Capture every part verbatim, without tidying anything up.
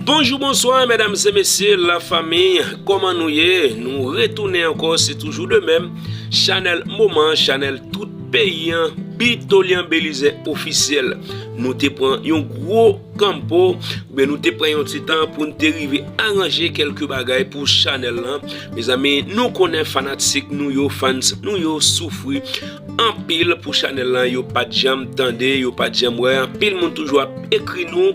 Bonjou, bonswa, medam e mesye, lafanmi, kòman nou ye? Nou retounen ankò, se toujou de menm, chanèl moman, chanèl tout peyi an, Bitolyan Belize ofisyèl. Nou te pran yon gwo kanpo, oubyen nou te pran yon ti tan pou n te rive aranje kèlke bagay pou chanèl lan. Mezanmi, nou konnen fanatik nou yo, fans nou yo soufri anpil pou chanèl lan, yo pa t janm tande, yo pa t janm wè. Anpil moun toujou ap ekri nou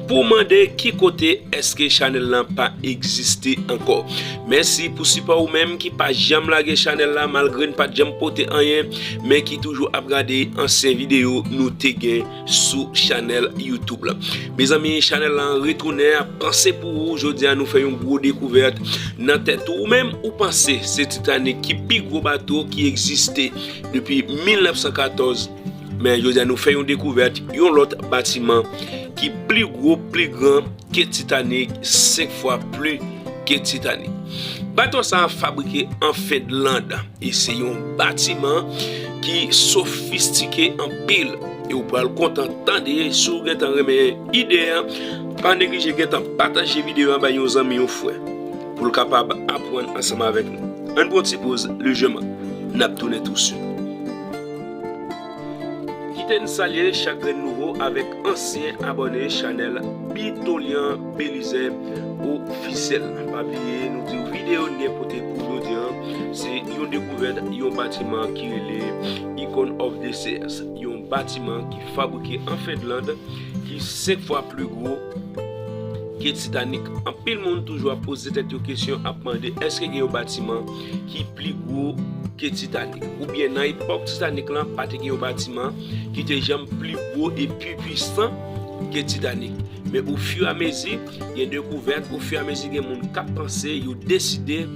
pou mande ki kote èske chanèl lan pa egziste ankò. Mèsi pou sipò ou menm ki pa janm lage chanèl la, malgre n pa t janm pote anyen, men ki toujou ap gade ansyen videyo nou te gen sou chanèl YouTube la. Mezanmi, chanèl lan retounen ap panse pou ou. Jodi a, nou fè yon gwo dekouvèt nan tèt ou. Ou menm, ou panse se Titanic ki pi gwo bato ki egziste depi mil nèf san katòz. Men jodi a, nou fè yon dekouvèt, yon lòt batiman ki pli gwo, pli gran ke Titanic, senk fwa pli ke Titanic. Bato sa a fabrike an Fendland e se yon batiman ki sofistike anpil. E ou pral kontan tande, si w gentan renmen ide a, pa neglije gentan pataje videyo a bay yon zanmi, yon frè, pou l kapab aprann ansanm avèk nou. Ann pran ti poz lejeman, n ap tounen touswit. Kite n salye chak grenn nouvo avèk ansyen abòne chanèl Bitolyan Belize ofisyèl. Pa bliye, nou di w videyo n gen pote pou jodi a, se yon dekouvèt, yon batiman ki rele Icon of the Seas, yon batiman ki fabrike an Fendland, ki senk fwa pli gwo ke Titanic. Anpil moun toujou ap poze tèt yo kesyon, ap mande èske gen yon batiman ki pli gwo ke Titanic. Oubyen nan epòk Titanic lan, pa te gen yon batiman ki te janm pli gwo e pi pwisan ke Titanic. Men ofiramezi, gen dekouvèt, ofiramezi gen moun k ap panse, yo deside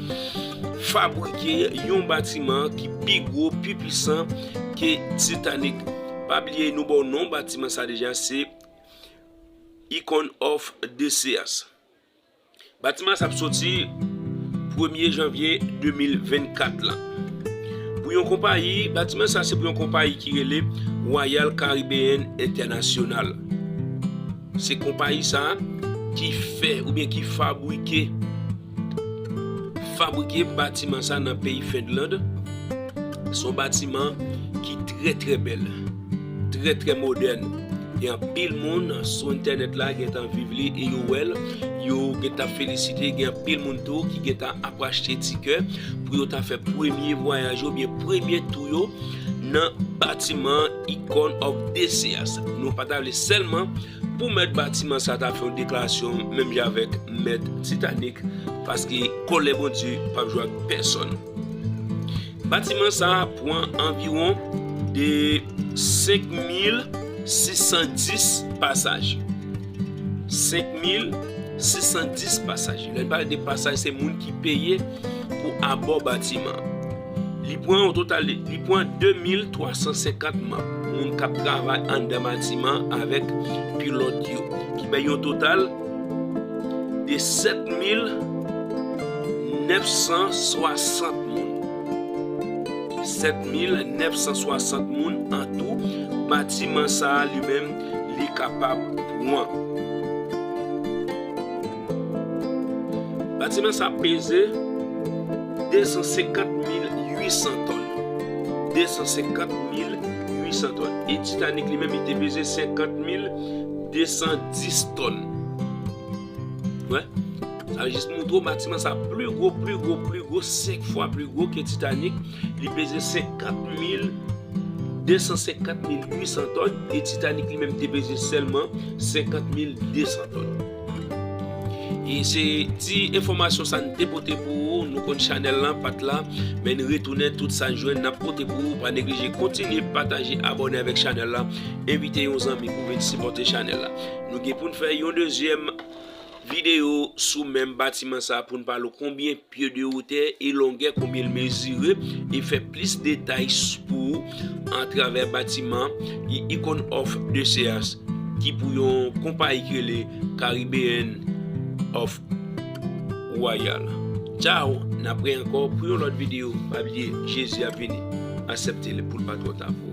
fabrike yon batiman ki pi gwo, pi pwisan ke Titanic. Pa bliye, nou ba w non batiman sa deja, se Icon of the Seas. Batiman sa ap soti premye janvye de mil vennkat lan. Pou yon konpayi, batiman sa se pou yon konpayi ki rele Royal Caribbean International. Se konpayi sa ki fè oubyen ki fabrike, fabrike batiman sa nan peyi Fendland. Se yon batiman ki trè, trè bèl, trè, trè modèn. E anpil moun sou entènèt la gentan viv li e yo wè l, yo gentan felisite. Gen anpil moun tou ki gentan ap achte tikè pou yo ta fè premye vwayaj yo, oubyen premye tou yo nan batiman Icon of the Seas. Nou pa ta vle sèlman pou mèt batiman sa ta fè yon deklarasyon menm jan avèk mèt Titanic, paske kòlè Bondye p ap jwe ak pèsonn. Batiman sa a pran anviwon de senk mil sis san dis pasaj. Senk mil sis san dis pasaj. Lè n pale de pasaj, se moun ki peye pou abò batiman an. Li pran yon total, li pran de mil twa san senkant manm, moun k ap travay anndan batiman avèk pilòt yo, ki bay yon total de sèt mil nèf san swasant moun. Sèt mil nèf san swasant moun an tou, batiman sa a li menm, li kapab pran. Batiman sa peze de san senkant mil uit san tòn. De san senkant mil uit san tòn. E Titanic li menm, li te peze senkant mil de san dis tòn. Wè. Sa jis montre w batiman sa pli gwo, pli gwo, pli gwo, senk fwa pli gwo ke Titanic. Li peze senkant mil de san senkant mil uit san tòn e Titanic li menm te peze sèlman senkant mil de san tòn. E se ti enfòmasyon sa n te pote pou ou. Nou konn chanèl lan pa t la, men n retounen, tout sa n jwenn n ap pote pou ou. Pa neglije kontinye pataje, abòne avèk chanèl la, envite yon zanmi pou vin sipòte chanèl la. Nou gen pou n fè yon dezyèm videyo sou menm batiman sa pou n pale w konbyen pye de wotè e longè, konbyen l mezire, e fè plis detay s-, pou ou atravè batiman Icon of the Seas ki pou yon konpayi ki rele Caribbean of Royal. Tchaw, n ap wè ankò pou yon lòt videyo. Pa bliye, Jezi ap vini. Aksepte l pou l pa twò ta pou ou.